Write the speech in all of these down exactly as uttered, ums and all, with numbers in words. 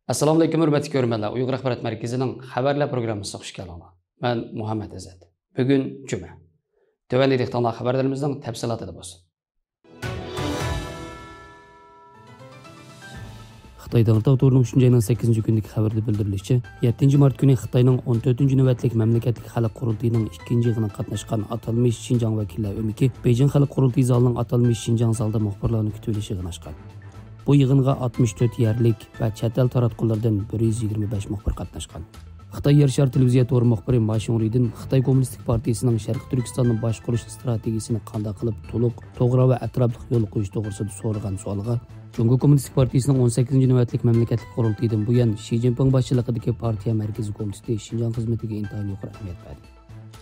ئەسسالامۇئەلەيكۇم، ھۆرمەتلىك كۆرۈرمەنلەر. ئۇيغۇر ئاخبارات مەركىزىنىڭ خەۋەرلەر پروگراممىسىغا خۇش كەلدىڭلار. مەن مۇھەممەد ئىززەت. بۈگۈن جۈمە. تۆۋەندە دىققىتىڭلار خەۋەرلىرىمىزنىڭ تەپسىلاتىدا بولسۇن. خىتاي تەڭرىتاغ تورىنىڭ ئۈچىنچى ئاينىڭ سەككىزىنچى كۈنىدىكى خەۋىرىدە بىلدۈرۈلۈشىچە، يەتتىنچى مارت كۈنى خىتاينىڭ ئون تۆتىنچى نۆۋەتلىك مەملىكەتلىك خەلق قۇرۇلتىيىنىڭ ئىككىنچى يىغىنىغا قاتناشقان ئاتالمىش شىنجاڭ ۋەكىللەر ئۆمىكى بېيجىڭ خەلق قۇرۇلتىيى زالىنىڭ ئاتالمىش شىنجاڭ زالىدا مۇخبىرلارنى كۈتۈۋېلىش يىغىنى ئاچقان. بۇ يىغىنغا ئاتمىش تۆت يەرلىك ۋە چەت ئەل تاراتقۇلىرىدىن بىر يۈز يىگىرمە بەش مۇخبىر قاتناشقان. خىتاي يەر شارى تېلېۋىزىيە تورى مۇخبىرى ما شۇڭرىدىن خىتاي كوممۇنىستىك پارتىيىسىنىڭ شەرقىي تۈركىستاننى باشقۇرۇش ئىستراتېگىيىسىنى قانداق قىلىپ تولۇق، توغرا ۋە ئەتراپلىق يولغا قويۇش توغرىسىدا سورىغان سوئالىغا، جۇڭگو كوممۇنىستىك پارتىيىسىنىڭ ئون سەككىزىنچى نۆۋەتلىك مەملىكەتلىك قۇرۇلتىيىدىن بۇيان شى جىنپىڭ باشچىلىقىدىكى پارتىيە مەركىزىي كومىتېتى شىنجاڭ خىزمىتىگە ئىنتايىن يۇقىرى ئەھمىيەت بەردى.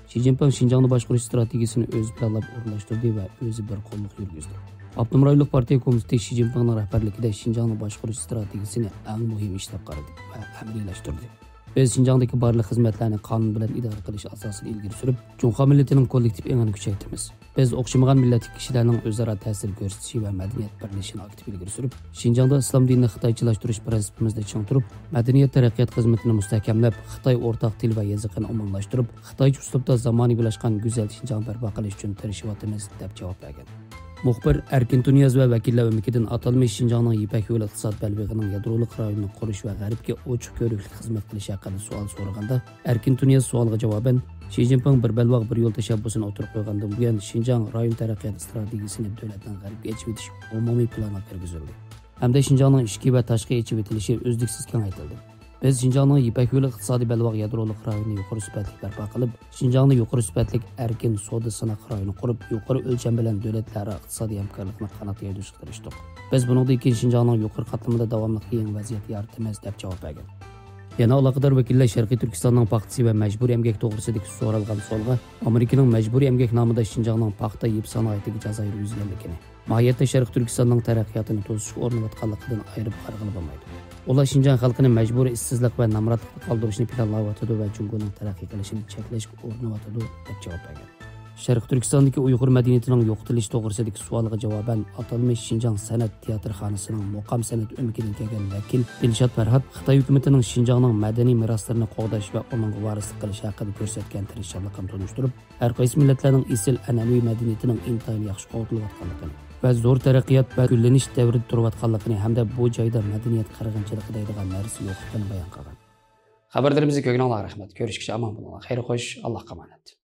شى جىنپىڭ شىنجاڭنى باشقۇرۇش ئىستراتېگىيىسىنى ئۆزى پىلانلاپ ئورۇنلاشتۇردى ۋە ئۆزى بىر قوللۇق يۈرگۈزدى. ئاپتونوم رايونلۇق پارتىيە كومىتېتى شى جىنپىڭنىڭ رەھبەرلىكىدە شىنجاڭنى باشقۇرۇش ئىستراتېگىيىسىنى ئەڭ مۇھىم ئىش دەپ قارىدى ۋە ئەمەلىيلەشتۈردى. بىز شىنجاڭدىكى بارلىق خىزمەتلەرنى قانۇن بىلەن ئىدارە قىلىش ئاساسىدا ئىلگىرى سۈرۈپ، جۇڭخۇا مىللىتىنىڭ كوللېكتىپ ئېڭىنى كۈچەيتىمىز. بىز ئوخشىمىغان مىللەتتىكى كىشىلەرنىڭ ئۆزئارا تەسىر كۆرسىتىشى ۋە مەدەنىيەت بىرلىشىشىنى ئاكتىپ ئىلگىرى سۈرۈپ، شىنجاڭدا ئىسلام دىنىنى خىتايچىلاشتۇرۇش پىرىنسىپىمىزدا چىڭ تۇرۇپ، مەدەنىيەت تەرەققىيات خىزمىتىنى مۇستەھكەملەپ، خىتاي ئورتاق تىل ۋە يېزىقىنى ئومۇملاشتۇرۇپ، خىتايچە ئۇسلۇبتا زامانىۋىلاشقان گۈزەل شىنجاڭ بەرپا قىلىش ئۈچۈن تىرىشىۋاتىمىز، دەپ جاۋاب بەرگەن. مۇخبىر ئەركىن تۇنىياز ۋە ۋەكىللەر ئۆمىكىدىن ئاتالمىش شىنجاڭنىڭ يىپەك يولى ئىقتىساد بەلبېغىنىڭ يادرولۇق رايونىنى قۇرۇش ۋە غەربكە ئوچۇق كۆرۈكلۈك خىزمەت قىلىش ھەققىدە سوئال سورىغاندا، ئەركىن تۇنىياز سوئالغا جاۋابەن، شى جىنپىڭ بىر بەلباغ، بىر يول تەشەببۇسىنى ئوتتۇرىغا قويغاندىن بۇيان، شىنجاڭ رايون تەرەققىيات ئىستراتېگىيىسىنى دۆلەتنىڭ غەربكە ئېچىۋېتىش ئومۇمىي پىلانى كىرگۈزۈلدى ھەمدە شىنجاڭنىڭ ئىچكى ۋە تاشقى ئېچىۋېتىلىشى ئۈزلۈكسىز كېڭەيتىلدى. بىز شىنجاڭنىڭ يىپەك يولى ئىقتىسادىي بەلباغ يادرولۇق رايونىنى يۇقىرى سۈپەتلىك بەرپا قىلىپ، شىنجاڭنى يۇقىرى سۈپەتلىك ئەركىن سودا سىناق رايونى قۇرۇپ، يۇقىرى ئۆلچەم بىلەن دۆلەتلەرئارا ئىقتىسادىي ھەمكارلىقنى قانات يايدۇرۇشقا تىرىشتۇق. بىز بۇنىڭدىن كېيىن شىنجاڭنىڭ يۇقىرى قاتلىمىدا داۋاملىق يېڭى ۋەزىيەت يارىتىمىز، دەپ جاۋاب بەرگەن. يەنە ئالاقىدار ۋەكىللەر شەرقىي تۈركىستاننىڭ پاختىسى ۋە مەجبۇرىي ئەمگەك توغرىسىدىكى سورالغان سوئالغا ئامېرىكىنىڭ مەجبۇرىي ئەمگەك نامىدا شىنجاڭنىڭ پاختا يىپ سانائىتىگە جازا يۈرگۈزگەنلىكىنى، ماھىيەتتە شەرقىي تۈركىستاننىڭ تەرەققىياتىنى توسۇشقا ئۇرۇنۇۋاتقانلىقىدىن ئايرىپ قارىغىلى بولمايدۇ. ئۇلار شىنجاڭ خەلقىنى مەجبۇرىي ئىشسىزلىق ۋە نامراتلىقتا قالدۇرۇشنى پىلانلاۋاتىدۇ ۋە جۇڭگونىڭ تەرەققىي قىلىشىنى چەكلەشكە ئۇرۇنۇۋاتىدۇ، دەپ جاۋاب بەرگەن. شەرقىي تۈركىستاندىكى ئۇيغۇر مەدەنىيىتىنىڭ يوقىتىلىشى توغرىسىدىكى سوئالغا جاۋابەن، ئاتالمىش شىنجاڭ سەنئەت تىياتىرخانىسىنىڭ مۇقام سەنئەت ئۆمىكىدىن كەلگەن ۋەكىل دىلشات پەرھات خىتاي ھۆكۈمىتىنىڭ شىنجاڭنىڭ مەدەنىي مىراسلىرىنى قوغداش ۋە ئۇنىڭغا ۋارىسلىق قىلىش ھەققىدە كۆرسەتكەن تىرىشچانلىقىنى تونۇشتۇرۇپ، ھەر قايسى مىللەتلەرنىڭ ئېسىل ئەنئەنىۋى مەدەنىيىتىنىڭ ئىنتايىن ياخشى قوغدىلىۋاتقانلىقىنى ۋە زور تەرەققىيات ۋە گۈللىنىش دەۋرىدە تۇرۇۋاتقانلىقىنى ھەمدە بۇ جايدا مەدەنىيەت قىرغىنچىلىقى دەيدىغان نەرسە يوقلۇقىنى بايان قىلغان. خەۋەرلىرىمىزنى كۆرگىنىڭلارغا رەھمەت. كۆرۈشكىچە ئامان بولۇڭلار. خەير خوش، ئاللاھقا ئامانەت.